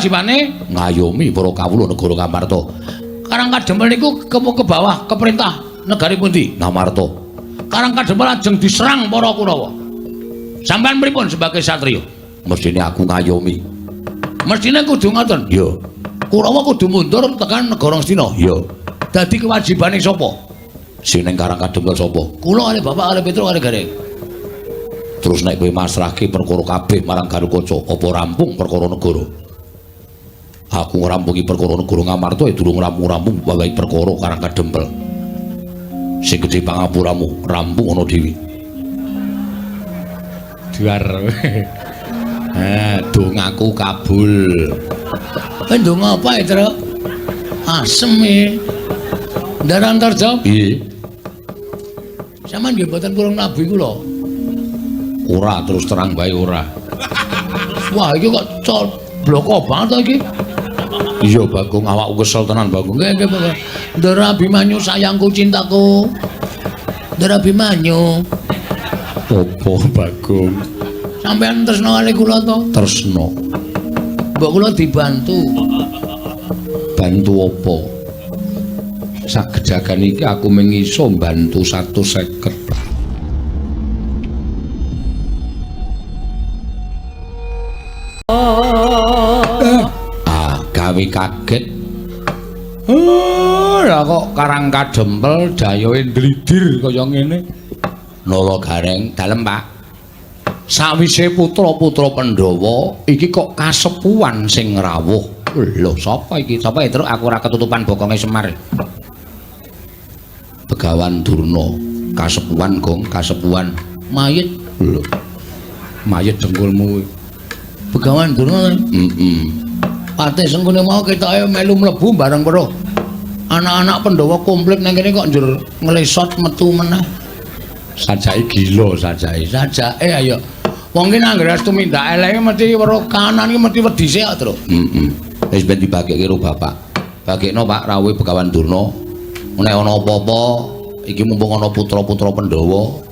Kewajibane ngayomi para kawula negara Ngamarta. Karang Kadempel niku ke bawah ke perintah negari pundi? Ngamarta. Karang Kadempel lajeng diserang para Kurawa. Sampeyan pripun sebagai satriya? Mestine aku ngayomi. Mestine kudu ngoten. Ya. Kurawa kudu mundur tekan negara Ngastina. Ya. Dadi kewajibane sapa? Sing ning Karang Kadempel sapa? Kula kalih bapak kalih Petruk kalih Gareng. Terus nek kowe masrahke perkara kabeh marang Garukaca, apa rampung perkara negara? Aku ngrampungi perkara negara Ngamarta ya durung rampung-rampung wae perkara Karang Kadempel. Sing gedhe pangapuramu, rampung ana dhewe. Duar. Dongaku kabul. Kowe ndonga apa, Truk? Asem e. Ndara Antarja? Piye? Sampeyan nggih mboten purung nabi kula. Ora, terus terang bae ora. Wah, iki kok bloko banget to iki. Iya, Bagong, awakku kesel tenan, Bagong. Nggih, nggih, Bagong. Ndara Abimanyu sayangku cintaku. Ndara Abimanyu. Apa, Bagong? Sampeyan tresna kali kula to? Tresna. Mbok kula dibantu. Bantu apa? Sagedagan iki aku mung iso mbantu 150. Gawe kaget. Lah kok Karang Kadempel dayohe ndlidir kaya ngene. Nala Gareng, dalem Pak. Sawise putra-putra Pandhawa iki kok kasepuhan sing rawuh. Lho, sapa iki? Sapa Truk? Aku ora ketutupan bokonge Semar. Begawan Durna, kasepuhan Gong, kasepuhan. Mayit. Lho. Mayit dengkulmu. Begawan Durna. Heeh. Patih Sengkuni mau ketoke melu mlebu bareng weruh. Anak-anak Pandhawa komplit nang kene kok njur nglesot metu meneh. Sajake gila sajake. Sajake ayo. Wong ki nang anggere tumindak eleke mesti weruh kanan ki mesti wedi sik kok, Truk. Heeh. Wis ben dibagekke karo bapak. Bagekno Pak rawuhe Begawan Durna. Nek ana apa-apa iki mumpung ana putra-putra Pandhawa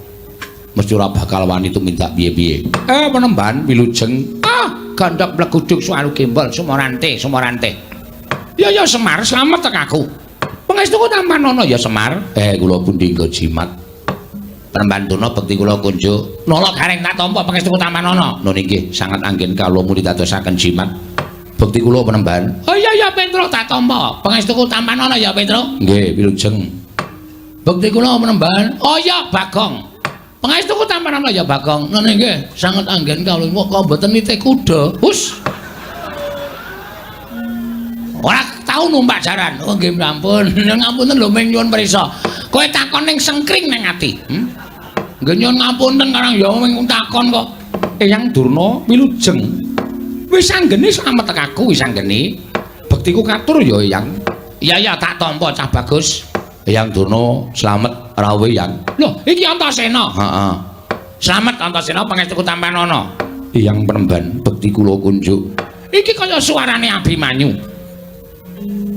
mesti ora bakal wani tumindak piye-piye. Penemban wilujeng. Ah, gandhak mleguduk suwaru gembol sumorante, sumorante. Ya ya Semar, slamet tek aku. Pangestuku tampanana ya Semar. Kula pundi nggo jimat. Penemban Durna bekti kula kunjuk. Nala Gareng tak tampa pangestuku tampanana. Nun inggih, sangat anggen kawula muni dadosaken jimat. Bekti kula penemban. Oh iya ya Petruk tak tampa. Pangestuku tampanana ya Petruk. Nggih, wilujeng. Bekti kula penemban. Oh iya Bagong. Pangestuku tampanana ya Bagong. Nun inggih, sangat anggen kawula kok mboten nitih kuda. Hus. Ora tau numpak jaran. Oh nggih ampun. Ngapunten lho ming nyuwun prisa. Kowe takon ning sengkring ning ati. Nggih nyuwun ngapunten karang ya ming takon kok. Eyang Durna wilujeng. Wis anggene slamet tek aku wis anggene. Bektiku katur ya Eyang. Iya ya tak tampa cah bagus. Eyang Durna slamet rawuh Eyang. Lho iki Antasena. Heeh. Slamet Antasena pangestuku tampanana. Eyang Penemban bekti kula kunjuk. Iki kaya suarane Abimanyu.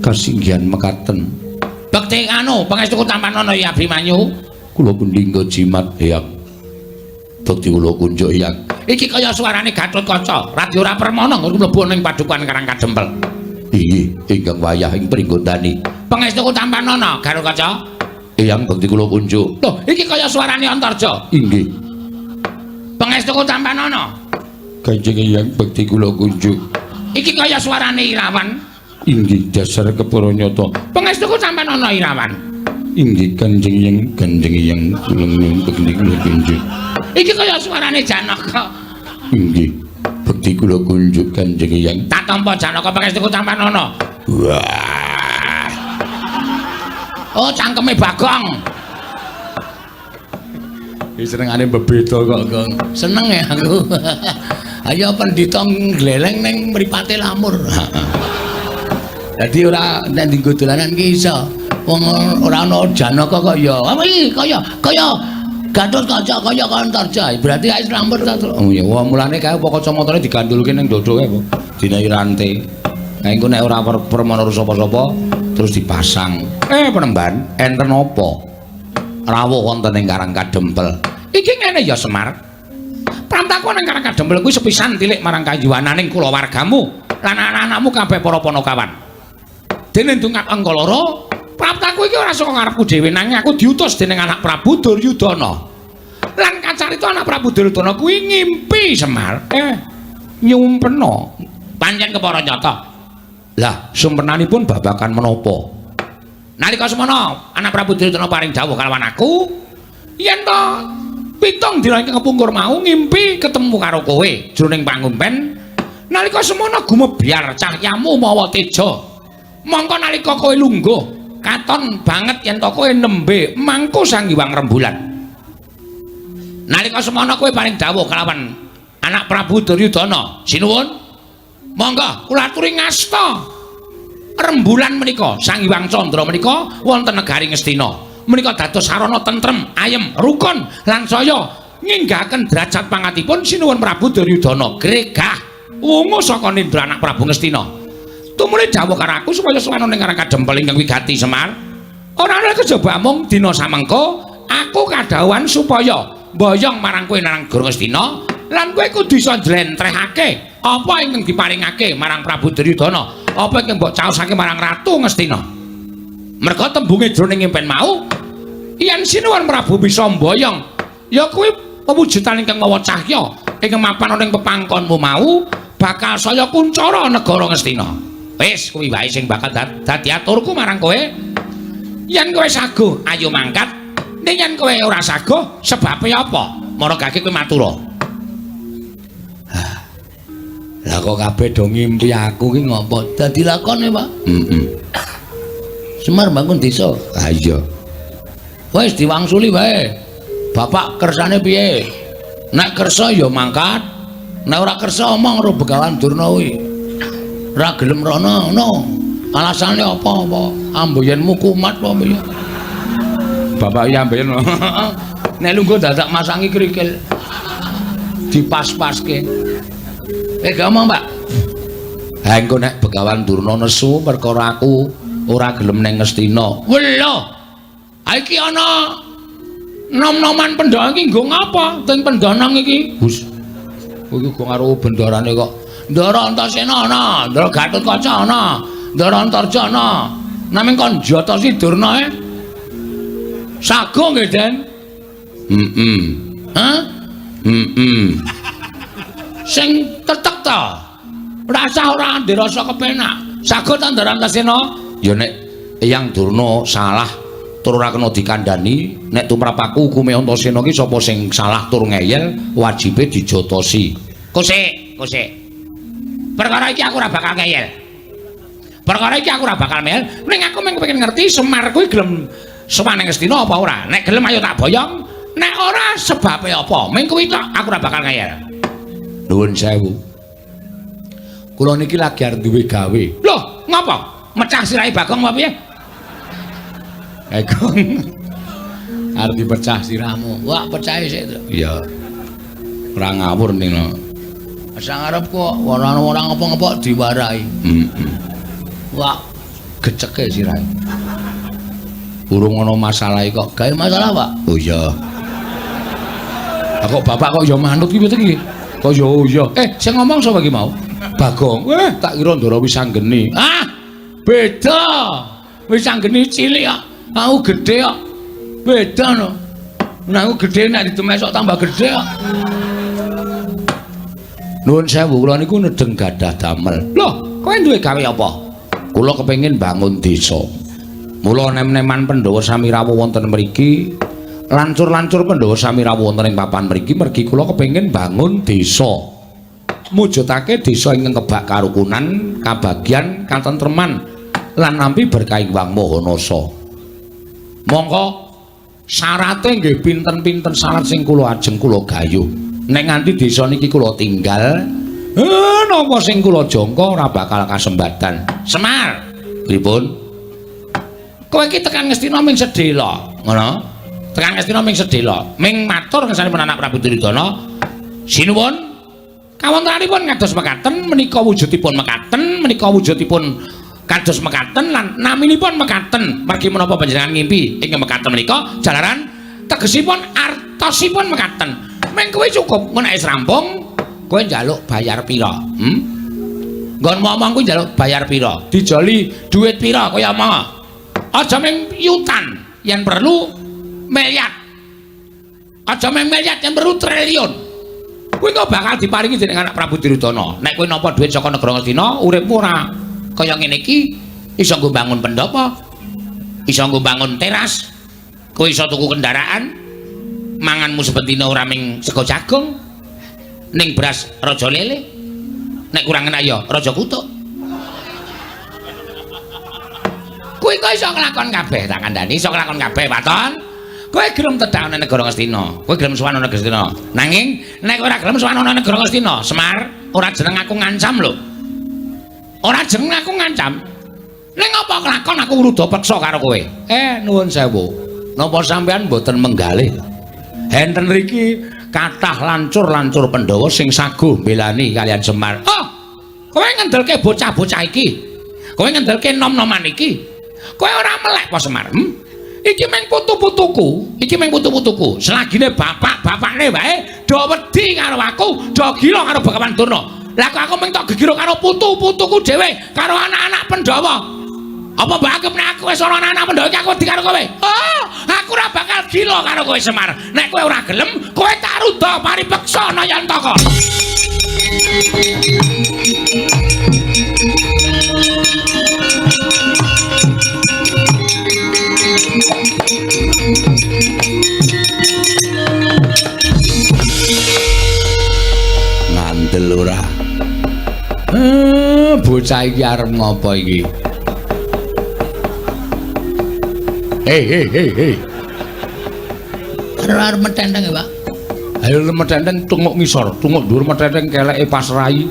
Kasinggihan mekaten. Bekti anu pangestuku tampanana ya Abimanyu. Kula pundi nggo jimat Eyang. Bekti kula kunjuk Eyang. Iki kaya suarane Gatotkaca, radi ora permana nggon mlebu ning padukuhan Karang Kadempel. Inggih, ingkang wayah ing pringgondani. Pangestuku tampanana Garukaca. Eyang bekti kula kunjuk. Lho, iki kaya suarane Antarja. Inggih. Pangestuku tampanana. Kanjeng Eyang bekti kula kunjuk. Iki kaya suarane Irawan. Inggih, dasar kepara nyata. Pangestuku tampanana Irawan. Inggih, Kanjeng Eyang, Kanjeng Eyang kula nyuwun bekti kula kunjuk. Iki kaya suarane Janaka. Inggih, bekti kula kunjuk Kanjeng Eyang. Tak tampa Janaka pangestuku tampanana. Wah. Oh, cangkeme Bagong. Iki senengane bebeda kok, Gong. Seneng ya aku. Ayo pendhita ngleleng ning mripate lamur. Dadi ora nek dienggo dolanan ki iso. Wong ora ana Janaka kok ya. Apa iki kaya kaya Gatotkaca kaya Antarja. Berarti ae lamur ta. Oh ya, wah mulane kae apa kacamatane digandulke ning dodo kae apa? Dinahi rante. Nah engko nek ora permana sapa-sapa terus dipasang. Penemban, enten apa? Rawuh wonten ing Karang Kadempel. Iki ngene ya Semar. Prantaku nang Karang Kadempel kuwi sepisan tilik marang kayuwananing kulawargamu. lan anak-anakmu kabeh para panakawan. Dene ndungap angka loro, praptaku iki ora saka ngarepku dhewe nanging aku diutus dening anak Prabu Duryudana. Lan kacarita anak Prabu Duryudana kuwi ngimpi Semar. Nyumpena. Pancen kepara nyata. Lah, sumpenanipun babagan menapa? Nalika semana anak Prabu Duryudana paring dawuh kalawan aku, yen to 7 dina ingkang kepungkur mau ngimpi ketemu karo kowe jroning pangumpen. Nalika semana gumebyar cahyamu mawa teja. Mongko nalika kowe lungguh katon banget yen to kowe nembe mangku Sang Hyang Rembulan. Nalika semana kowe paring dawuh kalawan anak Prabu Duryudana, sinuwun monggo kula aturi ngasta rembulan menika Sang Hyang Candra menika wonten negari Ngastina. Menika dados sarana tentrem, ayem, rukun lan saya nginggahaken derajat pangatipun sinuwun Prabu Duryudana gregah wungu saka nindra anak Prabu Ngastina. Tumuli dawuh karo aku supaya sowan ning Karang Kadempel ingkang wigati Semar. Ora ana kejaba mung dina samengko aku kadhawuhan supaya mboyong marang kowe nang negara Ngastina lan kowe kudu iso njlentrehake apa ingkang diparingake marang Prabu Duryudana, apa ingkang mbok caosake marang Ratu Ngastina. Merga tembunge jroning impen mau yen sinuwun Prabu bisa mboyong ya kuwi pewujudan ingkang mawa cahya ingkang mapan ana ing pepangkonmu mau bakal saya kuncara negara Ngastina. Wis kuwi wae sing bakal dadi aturku marang kowe. Yen kowe saguh ayo mangkat, ning yen kowe ora saguh sebabe apa? Mara gage kowe matura. Lah kok kabeh do ngimpi aku ki ngopo? Dadi lakone, Pak. Heeh. Semar bangun desa. Ha iya. Wis diwangsuli wae. Bapak kersane piye? Nek kersa ya mangkat, nek ora kersa omong karo Begawan Durna kuwi. Ora gelem rono ngono. Alasane apa-apa? Amboyenmu kumat apa piye? Bapak iya amboyen. Nek lungguh dadak masangi krikil. Dipas-paske. Gak omong, Pak. Ha engko nek Begawan Durna nesu perkara aku ora gelem ning Ngastina. Welo. Ha iki ana nom-noman Pandhawa iki nggo ngapa? Teng Pandhanang iki. Hus. Kowe iki go karo bendarane kok. Ndara Antasena ana, Ndara Gatotkaca ana, Ndara Antarja ana. Naming kon jotosi Durna e. Sago nggih, Den. Heeh. Hah? Heeh. Sing tetek ta. Rasah ora ndirasa kepenak. Sago ta Ndara Antasena? Ya nek Eyang Durna salah tur ora kena dikandhani, nek tumrap aku hukume Antasena ki sapa sing salah tur ngeyel wajibe dijotosi. Kosek, kosek. Perkara iki aku ora bakal ngeyel. Perkara iki aku ora bakal ngeyel, ning aku mung kepengin ngerti Semar kuwi gelem sowan ning Ngastina apa ora. Nek gelem ayo tak boyong, nek ora sebabe apa? Mung kuwi tok aku ora bakal ngeyel. Nuwun sewu. Kula niki lagi arep duwe gawe. Loh, ngapa? Mecah sirahe Bagong apa piye? Bagong. Arep dipecah sirahmu. Wah, pecahe sik. Iya. Ora ngawur ning. Asa ngarep kok ora ora ngapa-ngapa diwarahi. Heeh. Wah, geceke sirahe. Urung ana masalah kok. Gawe masalah, Pak? Oh iya. Lah kok bapak kok ya manut ki piye iki? Kok ya oh iya. Sing ngomong sapa iki mau? Bagong. Tak kira Ndara Wisanggeni. Ah, beda. Wisanggeni cilik kok. Aku gedhe kok. Beda no. Nek aku gedhe nek ditemesok tambah gedhe kok. Nuwun sewu, kula niku nedeng gadah damel. Loh, kowe duwe gawe apa? Kula kepengin bangun desa. Mula nem-neman Pandhawa sami rawuh wonten mriki, lancur-lancur Pandhawa sami rawuh wonten ing papan mriki mergi kula kepengin bangun desa. Mujudake desa ingkang kebak karukunan, kabagyan, katentreman lan nampi berkah Hyang Maha Nasa. Mongko syarate nggih pinten-pinten syarat sing kula ajeng kula gayuh. Nek nganti desa niki kula tinggal, napa sing kula jangka ora bakal kasembadan. Semar, pripun? Kowe iki tekan Ngastina ming sedhela, ngono? Tekan Ngastina ming sedhela, ming matur ngersanipun anak Prabu Duryudana. Sinuwun, kawontenanipun kados mekaten menika wujudipun mekaten, menika wujudipun kados mekaten lan naminipun mekaten. Mergi menapa panjenengan ngimpi ing mekaten menika jalaran tegesipun artosipun mekaten. Ming kowe cukup, engko nek wis rampung kowe njaluk bayar pira? Nggon ngomong kuwi njaluk bayar pira? Dijoli duit pira kaya omong. Aja mung yutan, yen perlu miliar. Aja mung miliar, yen perlu triliun. Kuwi kok bakal diparingi dening anak Prabu Duryudana. Nek kowe nampa duit saka negara Ngastina, uripmu ora kaya ngene iki, iso nggo bangun pendhapa, iso nggo bangun teras, kowe iso tuku kendaraan, manganmu saben dina ora ming sego jagung, ning beras raja lele. Nek kurang enak ya raja kutuk. Kuwi kok iso nglakon kabeh, tak kandhani iso nglakon kabeh, Waton. Kowe gelem tedhak ana negara Ngastina, kowe gelem sowan ana negara Ngastina. Nanging nek ora gelem sowan ana negara Ngastina, Semar, ora jeneng aku ngancam lho. Ora jeneng aku ngancam. Ning apa kelakon aku ngruda peksa karo kowe? Nuwun sewu. Napa sampean mboten menggalih? Enten riki kathah lancur-lancur Pandhawa sing saguh mbelani kalian Semar. Oh, kowe ngendelke bocah-bocah iki. Kowe ngendelke nom-noman iki. Kowe ora melek apa Semar? Iki mung putu-putuku, iki mung putu-putuku. Selagine bapak-bapakne wae do wedi karo aku, do gila karo Begawan Durna. Lah kok aku mung tok gegiro karo putu-putuku dhewe, karo anak-anak Pandhawa. Apa mbok anggap nek aku wis ana anak-anak Pandhawa iki aku wedi karo kowe? Oh, aku ora bakal gila karo kowe Semar. Nek kowe ora gelem, kowe tak ruda paripeksa Nayantaka. Ngandel ora? Bocah iki arep ngopo iki? Hei hei hei hei. Arep metenteng ya, Pak? Ayo metenteng tunguk ngisor, tunguk dhuwur metenteng keleke pas rai.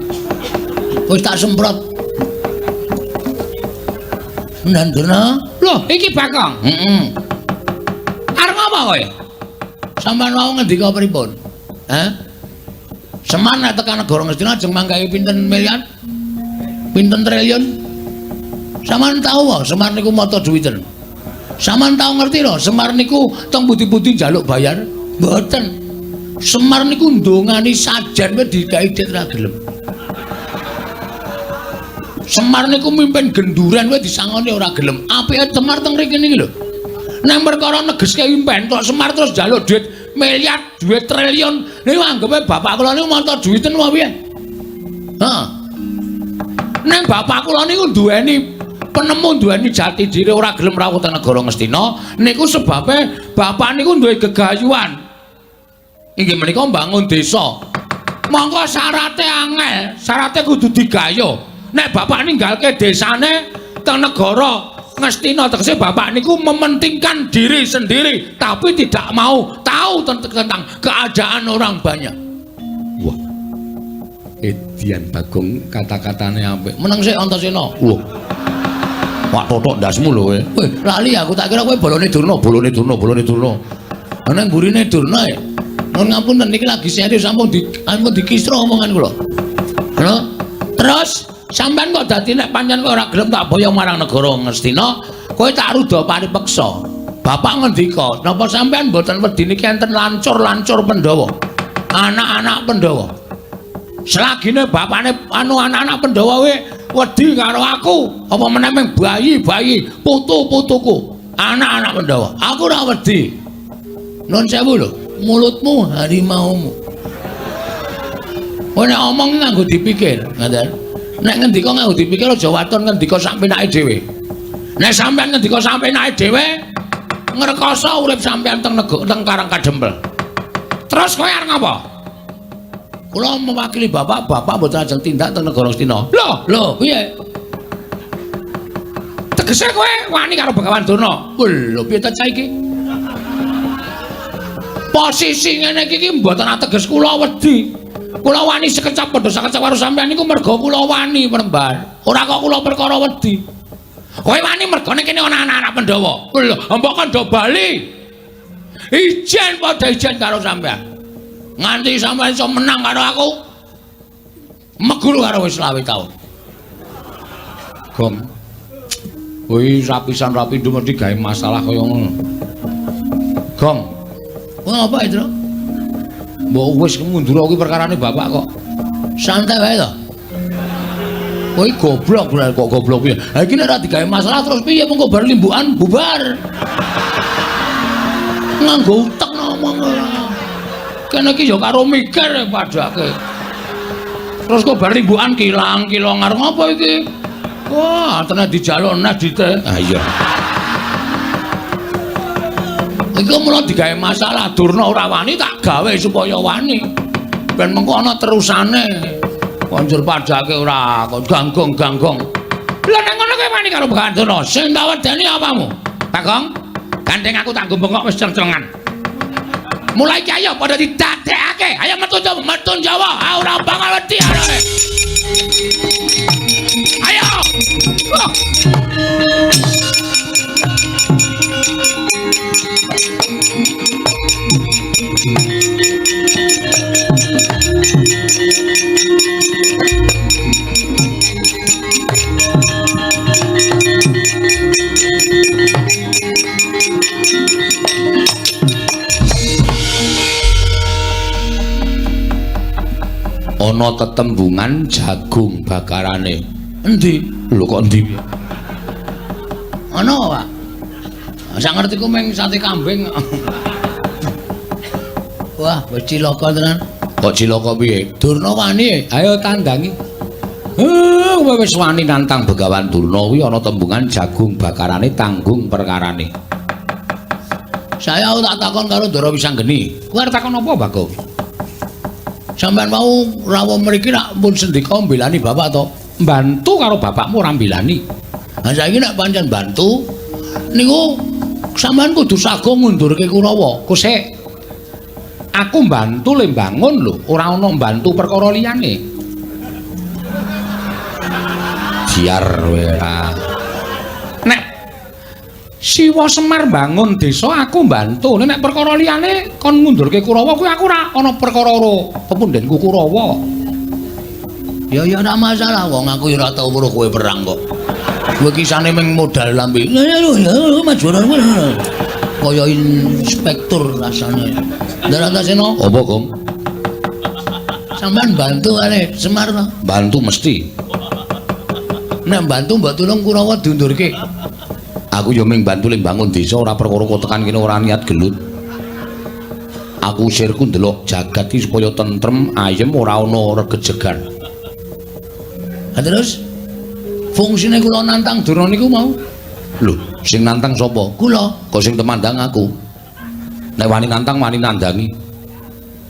Wis tak semprot. Ndandurna. Loh, iki Bagong. Heeh. Arep ngopo kowe? Sampeyan wau ngendika pripun? Hah? Semar nek tekan negara Ngastina ajeng manggahi pinten miliar? Pinten triliun? Sampeyan tau wae Semar niku mata duwiten. Sampeyan tau ngerti lho, Semar niku teng pundi-pundi njaluk bayar? Mboten. Semar niku ndongani sajen wae dikai dit ra gelem. Semar niku mimpin genduren wae disangoni ora gelem. Apike Semar teng mriki niki lho. Nek perkara negeske impen tok Semar terus njaluk duit miliar, duit triliun. Niku anggepe bapak kula niku mata duwiten apa piye? Heeh. Neng bapak kula niku duweni penemu, duweni jati diri ora gelem rawuh teng negara Ngastina niku sebabe bapak niku duwe gegayuhan. Inggih menika mbangun desa. Monggo syarate angel, syarate kudu digayuh. Nek bapak ninggalke desane teng negara Ngastina tegese bapak niku mementingkan diri sendiri tapi tidak mau tahu tentang keadaan orang banyak. Wah. Edian Bagong kata-katane apik. Meneng sik Antasena. Wah. Wak totok ndasmu lho kowe. Weh, lali aku tak kira kowe bolone Durna, bolone Durna, bolone Durna. Ana mburine Durna ya. Nuwun ngapunten niki lagi serius sampun di ampun dikisra omongan kula. Lho. Terus sampean kok dadi nek pancen kowe ora gelem tak boyong marang negara Ngastina, kowe tak ruda paripeksa. Bapak ngendika, napa sampean mboten wedi niki enten lancur-lancur Pandhawa? Anak-anak Pandhawa. Selagine bapakne anu anak-anak Pandhawa kuwi wedi karo aku, apa meneh ming bayi-bayi, putu-putuku, anak-anak Pandhawa. Aku ora wedi. Nuwun sewu lho, mulutmu harimaumu. Kowe nek omong nganggo dipikir, ngoten. Nek ngendika nganggo dipikir aja waton ngendika sak penake dhewe. Nek sampean ngendika sak penake dhewe, ngrekoso urip sampean teng teng Karang Kadempel. Terus kowe arep ngapa? Kula mewakili bapak, bapak mboten ajeng tindak teng negara Ngastina. Lho, lho, piye? Tegese kowe wani karo Begawan Durna. Lho, piye ta cah iki? Posisi ngene iki mboten ateges kula wedi. Kula wani sekecap padha sekecap karo sampean niku mergo kula wani mrembar. Ora kok kula perkara wedi. Kowe wani mergone kene ana anak-anak Pandhawa. Lho, mbok kandha bali. Ijen padha ijen karo sampean. Nganti sampean iso menang karo aku. Meguru karo wis 25 taun. Gong. Kuwi rapisan rapindo mesti gawe masalah kaya ngono. Gong. Ngapa itu? Mbok wis mundur kuwi perkarane bapak kok. Santai wae to. Kowe goblok kok goblok piye? Ha iki nek ora digawe masalah terus piye mengko bar limbukan bubar. Nganggo utek ngomong ora. Kene iki ya karo mikir padake. Terus kok bar limbukan kilang-kilong arep ngopo iki? Wah, tenan dijaluk nes dite. Ha iya. Iku mula digawe masalah Durna ora wani tak gawe supaya wani. Ben mengko ana terusane. Konjur padake ora kok ganggong-ganggong. Lah nek ngono kowe wani karo Begawan Durna, sing tak wedeni apamu? Bagong, gandeng aku tak nggo bengok wis ceng-cengan. Mulai ki ayo padha didadekake. Ayo metu Jawa, metu Jawa. Ah ora bakal wedi arek. Ayo. Oh. Ana tetembungan jagung bakarane. Endi? Lho kok endi? Ana, Pak. Sak ngertiku mung sate kambing. Wah, wis cilaka tenan. Kok cilaka piye? Durna wani, ayo tandangi. Kowe wis wani nantang Begawan Durna kuwi ana tembungan jagung bakarane tanggung perkarane. Saya tak takon karo Ndara Wisanggeni. Kowe arep takon apa, Bagong? Sampeyan mau rawuh mriki nak pun sendika mbelani bapak to? Mbantu karo bapakmu ora mbelani. Lah saiki nek pancen bantu niku sampeyan kudu sago ngundurke Kurawa. Kosek. Aku mbantu le mbangun lho, ora ana mbantu perkara liyane. Biar ora. Nek Siwa Semar bangun desa aku mbantu. Nek perkara liyane kon ngundurke Kurawa kuwi aku ora ana perkara karo pepundhenku Kurawa. Ya ya ora masalah wong aku ya ora tau weruh kowe perang kok. Kowe kisane mung modal lambe. Kaya inspektur rasane. Ndara Antasena, apa, Gong? Sampeyan bantu kare Semar to? Bantu mesti. Nek bantu mbok tulung Kurawa diundurke. Aku ya mung bantu le mbangun desa ora perkara kok tekan kene ora niat gelut. Aku sirku ndelok jagat iki supaya tentrem, ayem ora ana regejegan. Ha terus fungsine kula nantang Durna niku mau. Lho, sing nantang sapa? Kula. Kok sing temandang aku. Nek wani nantang wani nandangi.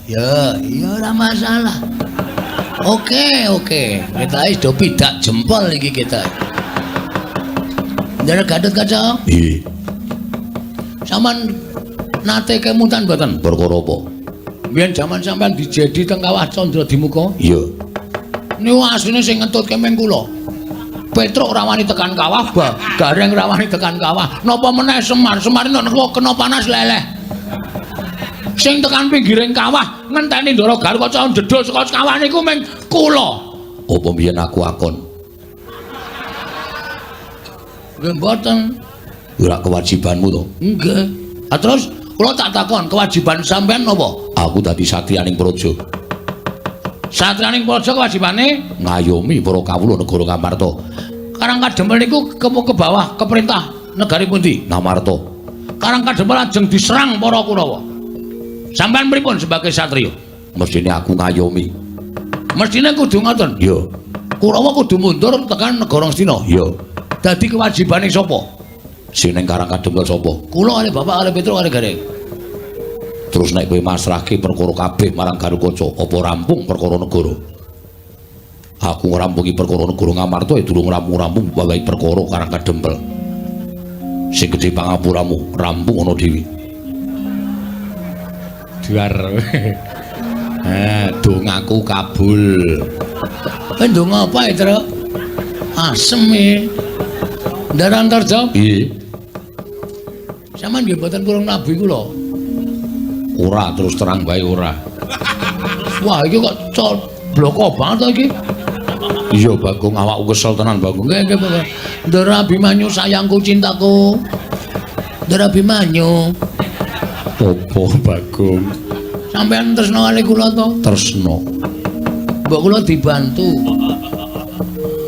Ya, ya ora masalah. Oke, oke. Kita wis do pidak jempol iki kita. Ndara Gatotkaca? Nggih. Sampeyan nate kemutan mboten? Perkara apa? Biyen jaman sampeyan dijedi teng Kawah Candra Dimuka? Iya. Niku asline sing ngetutke ming kula. Petruk ora wani tekan kawah, Gareng ora wani tekan kawah. Napa meneh Semar? Semar nek kena panas leleh. Sing tekan pinggiring kawah ngenteni Ndara Gatotkaca ndedul saka kawah niku ming kula. Apa biyen aku akon? Nggih mboten. Ora kewajibanmu to? Nggih. Ha terus kula tak takon, kewajiban sampean napa? Aku dadi satriyaning praja. Satriyaning praja kewajibane ngayomi para kawula negara Ngamarta. Karang Kadempel niku ke bawah ke perintah negari pundi? Ngamarta. Karang Kadempel lajeng diserang para Kurawa. Sampean pripun sebagai satriya? Mestine aku ngayomi. Mestine kudu ngoten? Iya. Kurawa kudu mundur tekan negara Ngastina? Iya. Dadi kewajibane sapa? Sing ning Karang Kadempel sapa? Kula kali bapak kali Petruk kali Gareng. Terus nek kowe masrahke perkara kabeh marang Garukaca, apa rampung perkara negara? Aku ngrampungi perkara negara Ngamarta ya durung rampung-rampung wae perkara Karang Kadempel. Sing gedhe pangapuramu rampung ana dhewe. Duar. Dongaku kabul. Kowe ndonga apa, Truk? Asem e. Ndara Antarja? Nggih. Sampeyan nggih mboten purung nabi kula. Ora, terus terang bae ora. Wah, iki kok bloko banget to iki. Iya, Bagong, awakku kesel tenan, Bagong. Nggih, nggih, Bagong. Ndara Abimanyu sayangku cintaku. Ndara Abimanyu. Apa, Bagong? Sampeyan tresna kali kula to? Tresna. Mbok kula dibantu.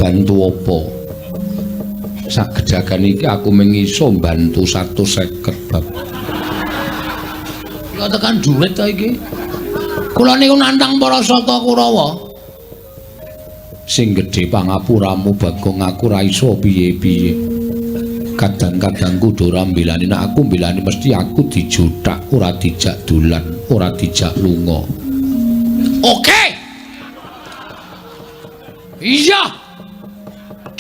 Bantu apa? Sagedagan iki aku mung iso bantu 150 bab. Kok tekan duit to iki? Kula niku nantang para saka Kurawa. Sing gedhe pangapuramu Bagong, aku ora iso piye-piye. Kadang-kadang kudu ora mbelani, nek aku mbelani mesti aku dijothak, ora dijak dolan, ora dijak lunga. Oke. Iya.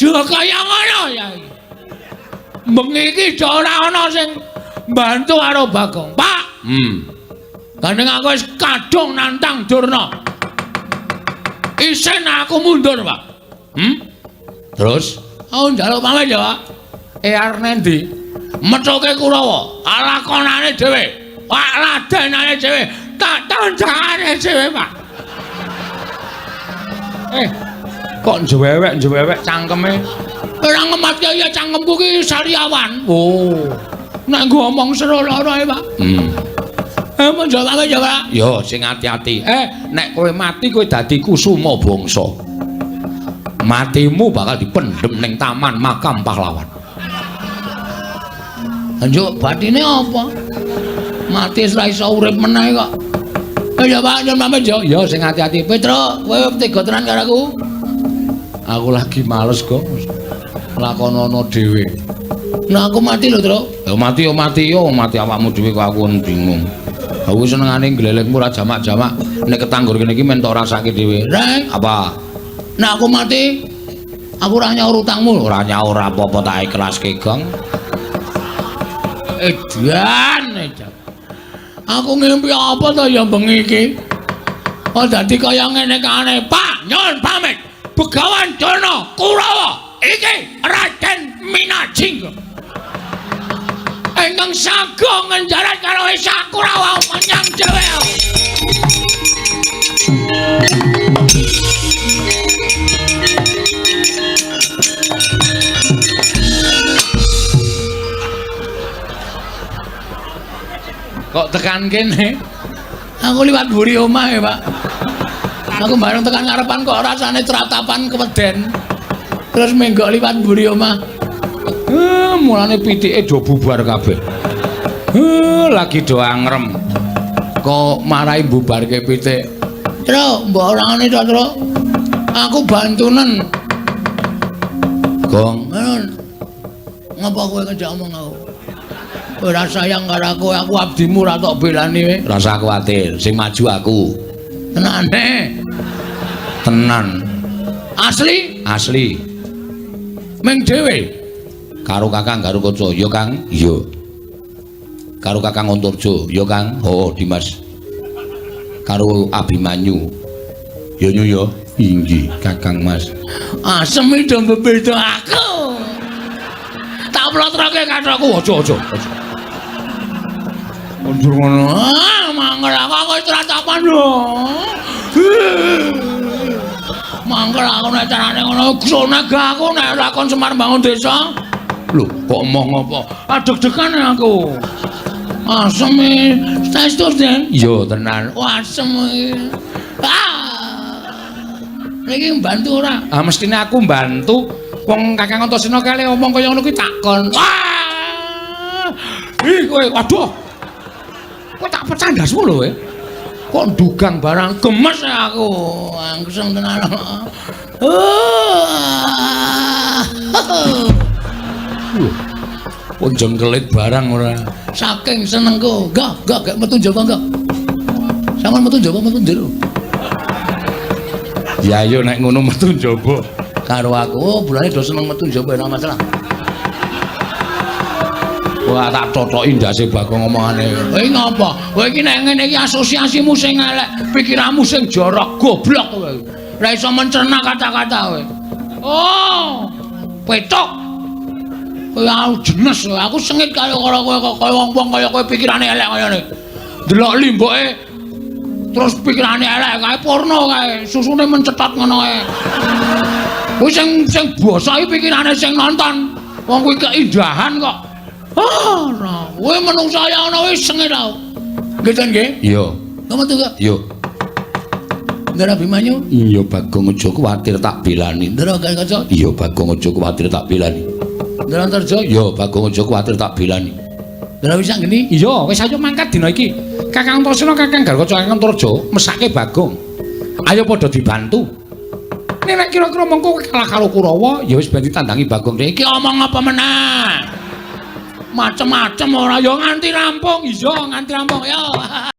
Aja kaya ngono ya. Bengi iki ora ana sing mbantu karo Bagong. Pak. Gandeng aku wis kadung nantang Durna. Isin aku mundur, Pak. Terus aku njaluk pamit ya, Pak. Arep nendi? Methuke Kurawa, lakonane dhewe. Pak ladenane dhewe, tak tandangane dhewe, Pak. Kok njewewek-njewewek cangkeme? Ora ngematke ya cangkemku ki sariawan. Oh. Nek nggo omong seru lara ae, Pak. Mun jawab ya, Pak. Yo sing ati-ati. Nek kowe mati kowe dadi kusuma bangsa. Matimu bakal dipendhem ning taman makam pahlawan. Njuk batine apa? Mati wis ora iso urip meneh kok. Ya Pak, nyun pamit yo. Ya sing ati-ati. Petro, kowe tega tenan karo aku. Aku lagi males kok. Lakonono dhewe. Nah aku mati lho, Tru. Ya mati yo mati yo, mati awakmu dhewe kok aku bingung. Aku senengane glelengmu ora jamak-jamak. Nek ketanggur kene iki men tok rasake dhewe. Reng, apa? Nek aku mati, aku ora nyaur utangmu. Ora nyaur apa-apa tak ikhlaske, Gong. Edan, edan. Aku ngimpi apa to ya bengi iki? Oh dadi kaya ngene kane, Pak, nyun pamit. Begawan Durna Kurawa iki Raden Minajingga. Ingkang sago ngenjarat karo Esa Kurawa menyang dhewe. Kok tekan kene? Aku liwat mburi omah ya, Pak. Aku bareng tekan ngarepan kok rasane tratapan keweden. Terus menggok liwat mburi omah. Mulane pitike do bubar kabeh. Lagi do angrem. Kok marai bubarke pitik. Tru, mbok ora ngene to, Tru. Aku bantunen. Gong. Ngapa kowe ngejak omong aku? Ora sayang karo aku, aku abdimu ora tok belani kowe. Rasa kuwatir, sing maju aku. Tenane. Tenan. Asli? Asli. Ming dhewe. Karo Kakang Garukaca, ya Kang? Iya. Karo Kakang Antarja, ya Kang? Oh, Dimas. Karo Abimanyu. Ya nyu ya. Inggih, Kakang Mas. Asem iki do bebeda aku. Tak plotroke kathokku, aja aja. Mundur ngono. Ah, mangkel aku wis tratapan lho. Mangkel aku nek carane ngono, gsone aku nek ora kon Semar bangun desa. Lho, kok emoh ngopo? Adeg-degan aku. Asem e. Saestu, Den? Iya, tenan. Wah, asem iki. Ah. Niki mbantu ora? Ah, mestine aku mbantu. Wong Kakang Antasena kale omong kaya ngono kuwi takon. Wah! Ih, kowe waduh. Kowe tak pecah ndasmu lho kowe. Kok ndugang barang gemes aku. Angseng tenan. Kok jengkelit barang ora. Saking senengku. Enggak, enggak, gak metu njaba enggak. Sampeyan metu njaba metu njero. Ya ayo nek ngono metu njaba karo aku. Oh, bulane do seneng metu njaba ora masalah. Wah, tak totoki ndase Bagong omongane. Kowe ngapa? Kowe iki nek ngene iki asosiasimu sing elek, pikiranmu sing jorok, goblok kowe. Ora iso mencerna kata-kata kowe. Oh, petok. Kowe aku jenes, aku sengit karo kowe kaya wong-wong kaya kowe pikirane elek kaya ngene. Delok limboke terus pikirane elek kae porno kae, susune mencetot ngono kae. Kuwi sing sing basa iki pikirane sing nonton. Wong kuwi keindahan kok. Ah, ora. Kowe menungsa ya ana wis sengit tau. Nggih, Ten nggih? Iya. Ngono to, Kak? Iya. Ndara Abimanyu? Iya Bagong, aja kuwatir, tak belani. Ndara Gatotkaca? Iya Bagong, aja kuwatir, tak belani. Ndara Antarja? Iya Bagong, aja kuwatir, tak belani. Ndara Wisanggeni? Iya, wis ayo mangkat dina iki. Kakang Antasena, Kakang Garukaca, Kakang Antarja mesake Bagong. Ayo padha dibantu. Nek nek kira-kira mengko kalah karo Kurawa, ya wis ben ditandangi Bagong. Iki omong apa meneh? Macem-macem ora ya nganti rampung. Iya, nganti rampung ya.